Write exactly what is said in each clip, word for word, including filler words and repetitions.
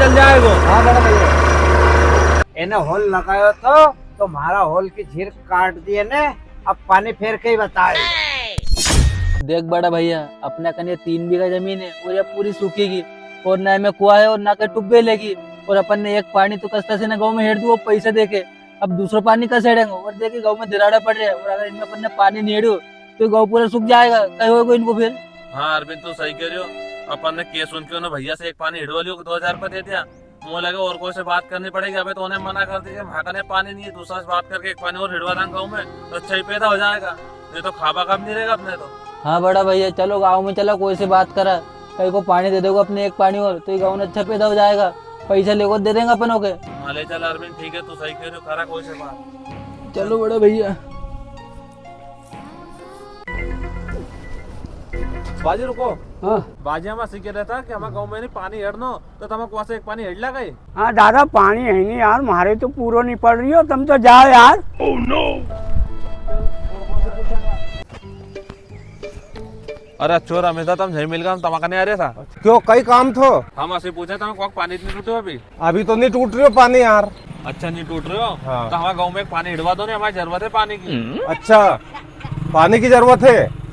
चल जाएगो। हाँ बड़ा भैया। इने होल लगायो तो, तो म्हारा होल की झीर काट दिए ने, अब पानी फेर के ही बताए। देख बड़ा भैया, अपने कने तीन बीघा जमीन है और ये पूरी सूखेगी, और ना में कुआ है और ना के ट्यूबवेल हैगी, और अपन ने एक पानी तो कस्ता से ना गाँव में हेड़ दूँ, वो पैसा देके, अब दूसरो पानी कसे हेड़ेंगे? और देखिए गाँव में दिराड़ा पड़ रहे हैं, और अगर इनमें अपन ने पानी नहीं हेड़ो तो गाँव पूरा सूख जाएगा, कई होएगा इनको फिर? हाँ अरविंद, तू सही कह रहे हो। अपन ने केस उनके उन्हें भैया से एक पानी हिड़वा लियो, दो हजार रुपये दे दिया। मुझे लगे और कोई से बात करनी पड़ेगी। अबे तो उन्हें मना कर दी कि म्हारा कने पानी नहीं है, दूसरा से बात करके एक पानी और हिड़वा दांगा गाँव में, तो अच्छा ही पैदा हो जाएगा, नहीं तो खाबा का भी नहीं रहेगा अपने तो। हाँ बड़ा भैया, चलो गाँव में चलो, कोई से बात करा, कई को पानी दे देगो अपने एक पानी और, तो ये गाँव में अच्छा पैदा हो जाएगा, पैसा लेगो दे देंगे अपन ओके। हाँ ले चल अरविंद, ठीक है, तू सही कह रहे हो, करा कोई से बात। चलो बड़ा भैया। बाजी रुको। हाँ। बाजी हम ऐसे कह रहा था कि हमारे गाँव में नहीं पानी हेड़नो, तो तम कुआ से एक पानी हेड़ ला कई? हाँ दादा, पानी है नहीं यार, म्हारे तो पूरो नहीं पड़ रही हो, तम तो जाओ यार। अरे अच्छो रमेश दा, तम यहीं मिल गया, हम तमा कने आ रहे था। क्यों, कई काम थो? हम ऐसे पूछे, तम कुआ पानी इतनी टूटे अभी? अभी तो नहीं टूट रही हो पानी यार। अच्छा, नहीं टूट रहे हो? हाँ। तो हमारे गाँव में एक पानी हिड़वा दो ना, हमारी जरूरत है पानी की। अच्छा, पानी की जरूरत है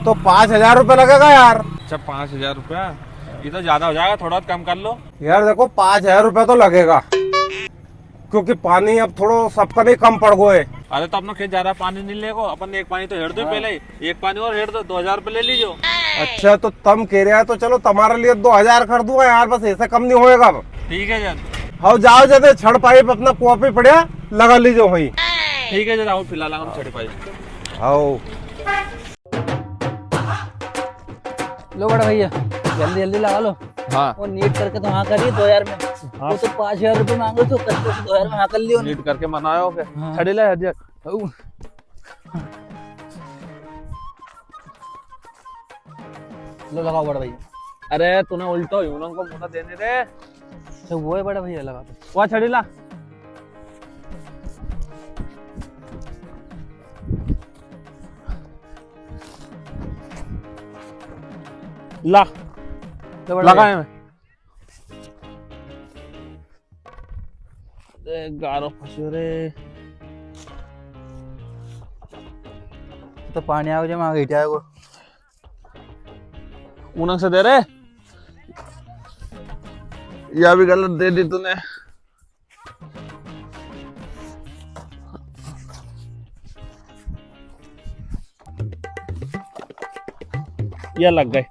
तो पाँच हजार रुपये लगेगा यार। अच्छा, पाँच हजार रुपया, ये तो ज्यादा हो जाएगा, थोड़ा बहुत कम कर लो। यार देखो, पाँच हजार रुपया तो लगेगा, क्योंकि पानी अब थोड़ो सबका नहीं कम पड़ गो है। अरे तो अपना खेत ज्यादा पानी नहीं लेगो, अपन ने एक पानी तो हेड़ दो हाँ। पहले ही, एक पानी और हेड़ दो, दो हजार रुपये ले लीजो। अच्छा, तो तम कह रहे हो तो चलो, तुम्हारे लिए दो हजार कर दूंगा यार, बस ऐसे कम नहीं होएगा अब। ठीक है जन। हाँ, जाओ जदे छड़ पाइप अपना कुआ पे पड़या, लगा लीजो वहीं। ठीक है जन, आओ फिलहाल हम छड़ पाइप। आओ। लो बड़ा भैया, जल्दी जल्दी लगा लो। हाँ। वो नीट करके तो हाँ करी दो हजार में। हाँ। वो तो पाँच हजार रुपये मांगे तो करके दो हजार में हाँ कर लियो। नीट करके मनायो के। हाँ। छड़ी ले हदिया। ऊ। लो लगाओ बड़ा भैया। अरे तूने उल्टो ही उनको मुंह देने रे। तो वो है बड़ा भैया, लगा दो। वहाँ छड़ी ला। ला। तो बड़ा लगाए भैया। मैं। ए, गारो फंस्यो रे। तो पानी आवे जे मांगे आएगो। उनक से दे रे। या भी गलत दे दी तूने। ये लग गए।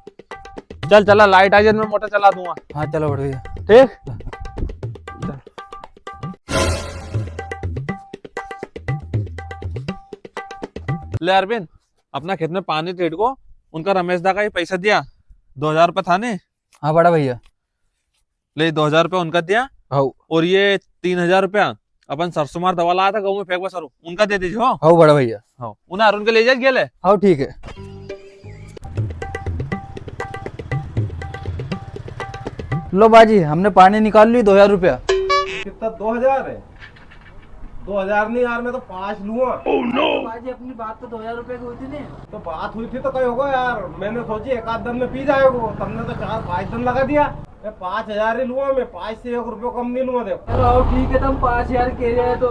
चल चला, लाइट आ जाए, मैं मोटर चला दूंगा। हाँ, चलो बढ़ भैया। ठीक। ले अरविंद, अपना खेत में पानी टेट को, उनका रमेश दा का ये पैसा दिया, दो हजार रुपया था ने। हाँ बड़ा भैया। ले, दो हजार रुपया उनका दिया। हाँ। और ये तीन हजार रुपया अपन सरसों मार दवा लाया था, गाँव में फेंकवा सारू, उनका दे दीजिए, हो? हाँ बड़ा भैया। हाँ, उन्हें अरुण के ले जाए गेले। हाँ, ठीक है। लो बाजी, हमने पानी निकाल ली, दो हजार रुपया। कितना, दो हजार है? दो हजार नहीं यार, मैं तो पाँच लूंगा। Oh no! बाजी, अपनी बात तो दो हजार रुपए की हुई थी नी। तो बात हुई थी तो कई होगा यार, मैंने सोची एक आध दिन में पी जाएगो, तुमने तो चार पाँच दिन लगा दिया। मैं पाँच हजार ही लूंगा, मैं पाँच से एक रुपयो कम नहीं लूंगा। देखो। चलो, आओ, ठीक है, तुम पाँच हजार कह रहे हैं तो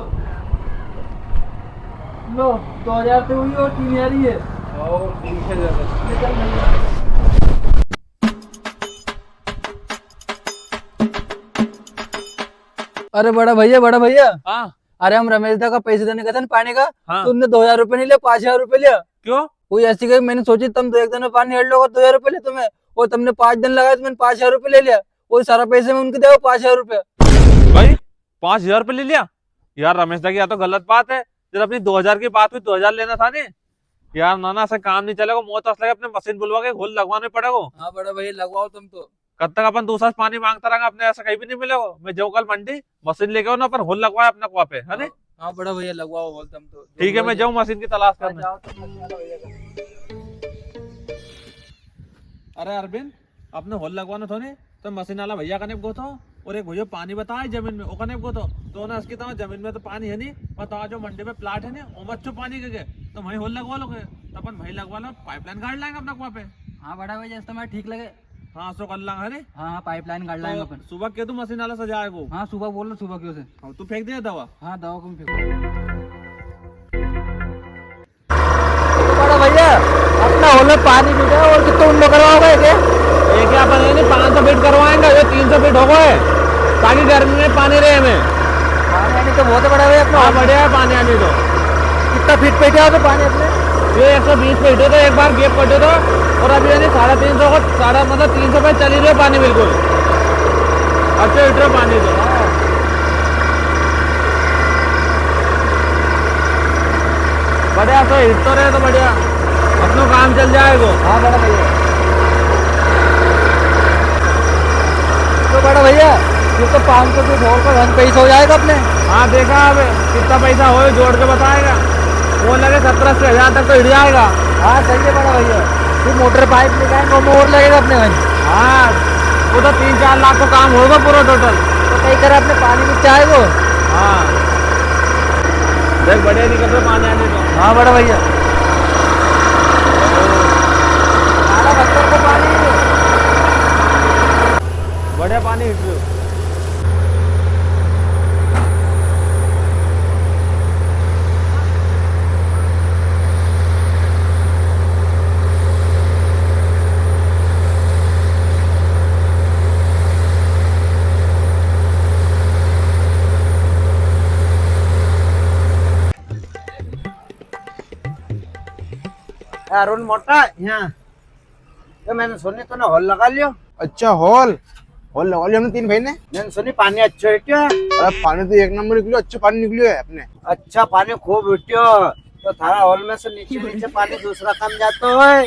लो, दो हजार तो हुई और तीन हजार ही है। और तीन से ज्यादा। निकल भैया। अरे बड़ा भैया, बड़ा भैया। हाँ। अरे हम रमेश दा का पैसे देने गए थे ना पानी का, हाँ। तो उनने दो हजार रुपये नहीं लिया, पाँच हजार रुपये लिया। क्यों? वो ऐसी कही, मैंने सोची तुम तो एक दिन में पानी हेड़ लोगा, दो हजार रुपये ले तुम्हें, और तुमने पाँच दिन लगाए तो मैंने पाँच हजार रुपये ले लिया, वो सारा पैसे मैं उनके दे, पाँच हजार रुपये। भाई, पाँच हजार रुपये ले लिया? यार रमेश दा की या तो गलत बात है, जब अपनी दो हजार की बात हुई, दो हजार लेना था नी। यार नाना, ऐसा काम नहीं चलेगा, मौत अस लगे अपने मशीन बुलवा के होल लगवाने पड़ेगो। हाँ बड़ा भैया, लगवाओ तुम तो। कब तक अपन दूसरा से पानी मांगता रहेंगे, अपने ऐसा कहीं भी नहीं मिलेगा। मैं जाऊँ कल मंडी, मशीन लेके आऊँ ना, अपन होल लगवाए अपना कुआ पे, है नी? हाँ, हाँ बड़ा भैया, लगवाओ होल तुम तो। ठीक है, मैं जाऊँ मशीन की तलाश करने। हाँ, जाओ तुम मशीन वाला भैया का। अरे अरविंद, अपने होल लगवाना थो नी, तो मशीन वाला भैया कने गो थो, और एक भैया पानी बताए जमीन में, ओकने गो थो। तो ना, इसकी तो जमीन में तो पानी है नी, पर तो जो मंडी में प्लाट है नी, ओमे अच्छो पानी के, तो वहीं होल लगवा लो के, तो अपन वहीं लगवा लो, पाइपलाइन गाड़ लाएंगे अपना कुआ पे। हाँ बड़ा भैया, जैसे तुम्हें ठीक लगे। हाँ, सो कर लांगा, है ने? हाँ, हाँ, पाइपलाइन गाड़ लांगा तो अपन। सुबह कह दूँ मशीन वाला से जाएगो। हाँ, सुबह बोल लो, सुबह क्यों से। हाँ, तू फेंक दे दवा। हाँ, दवा को भी फेंक। तो बड़ा भैया, अपना होल में पानी भी गया और कितना ऊंडो करवाओगे के? ये क्या पता नहीं, पाँच सौ फीट करवाएंगे, ये तीन सौ फीट हो गए, ताकि गर्मी में पानी रहे हमें। पानी आने तो बहुत बड़ा है अपना हाँ, होल। बढ़िया है पानी आने तो। कितना फीट पे क्या तो पानी अपने? ये एक सौ बीस फीट है, तो एक बार गैप कटे तो, और अभी यानी साढ़े तीन सौ को, साढ़े, मतलब, तीन सौ पे चली रही है पानी बिल्कुल। अच्छा, इतना पानी तो। बढ़िया, तो हिट तो रहे तो बढ़िया, अपनो काम चल जाएगो। हाँ बड़ा भैया। तो बड़ा भैया, ये तो पाँच सौ के ढोल का धन पैसा हो जाएगा अपने। हाँ, देखा अब कितना पैसा हो, जोड़ के बताएगा। वो लगे सत्रह अस्सी हजार तक तो हिट जाएगा। हाँ, सही है बड़ा भैया, तू मोटर पाइप लेके आएगा, वो और लगेगा अपने भाई। हाँ, वो तो तीन चार लाख को काम होगा पूरा टोटल। तो कई करे अपने पानी भी चाहेगो। हाँ। देख, बढ़िया निकल रहा पानी आने तो। हाँ, बड़ा भैया। काला पत्थर को पानी। बढ़िया पानी हिट रहा। अरुण मोटा, यहाँ। तो मैंने सुनी तूने होल लगा लियो। अच्छा, होल? होल लगा लियो हमने तीन भाई ने। मैंने सुनी पानी अच्छो हिटियो है। अरे, पानी तो एक नंबर निकलियो, अच्छो पानी निकलियो है अपने। अच्छा, पानी खूब हिटियो, तो थारा होल में से नीचे नीचे पानी दूसरा काम जातो है।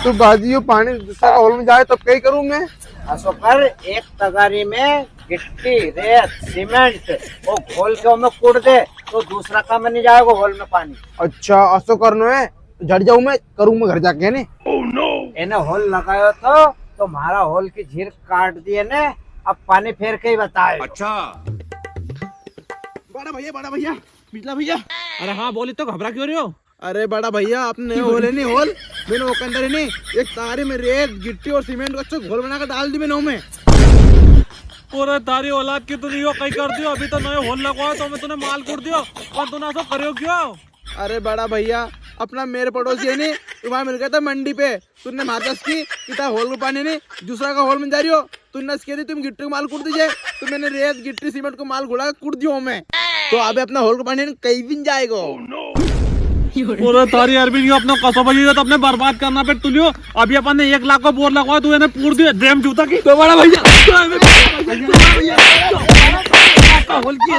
तो बाजी, यो पानी दूसरा का होल में जाए, तब कई करूँ मैं? असो कर, एक तगारी में गिट्टी, रेत, सीमेंट, वो घोल के उनमें कूड़ दे, तो दूसरा काम नहीं जाएगा होल में पानी। अच्छा, असो करनो है। झड़ जाऊं मैं, करूं मैं घर जाके, है ने? इन्हें होल लगायो तो, तो म्हारा होल की झीर काट दिए ने, अब पानी फेर के ही बताए। अच्छा। बड़ा भैया, बड़ा भैया, बिजला भैया। अरे हाँ, बोली तो घबरा क्यों रहे हो? अरे बड़ा भैया, अपने होल है नी, होल, मैंने वो के अंदर है नी, एक तारी में रेत, गिट्टी और सीमेंट को अच्छो घोल बना के डाल दी मैंने उनमें। अरे तारी औलाद की, तूने यो कई कर दियो, अभी तो नयो होल लगवायो तो मैं तूने माल कूट दियो, पर तूने असो करियो क्यों? अरे बड़ा भैया, अपना मेर पड़ोसी है नी, वहाँ मिल गया था मंडी पे। तूने मारदस की कि था होल को पानी नी, दूसरा का होल में जा रही हो। तूने नस कह दी, तुम गिट्टी को माल कूट दीजिए। तो मैंने रेत, गिट्टी, सीमेंट को माल घुला के कूट दियो मैं। तो अबे अपना होल को पानी कहीं भी नहीं जाएगा। अरे थारी अरबिन, यो अपना कसो बजी तो अपने बर्बाद करना पे तुलियो। अभी अपन ने एक लाख को बोर लगवाया, तू इन्हें पूर दियो, ड्रम जूता की। तो बड़ा भैया, तो बड़ा भैया, तो बड़ा भैया, तो बड़ा भैया, होल की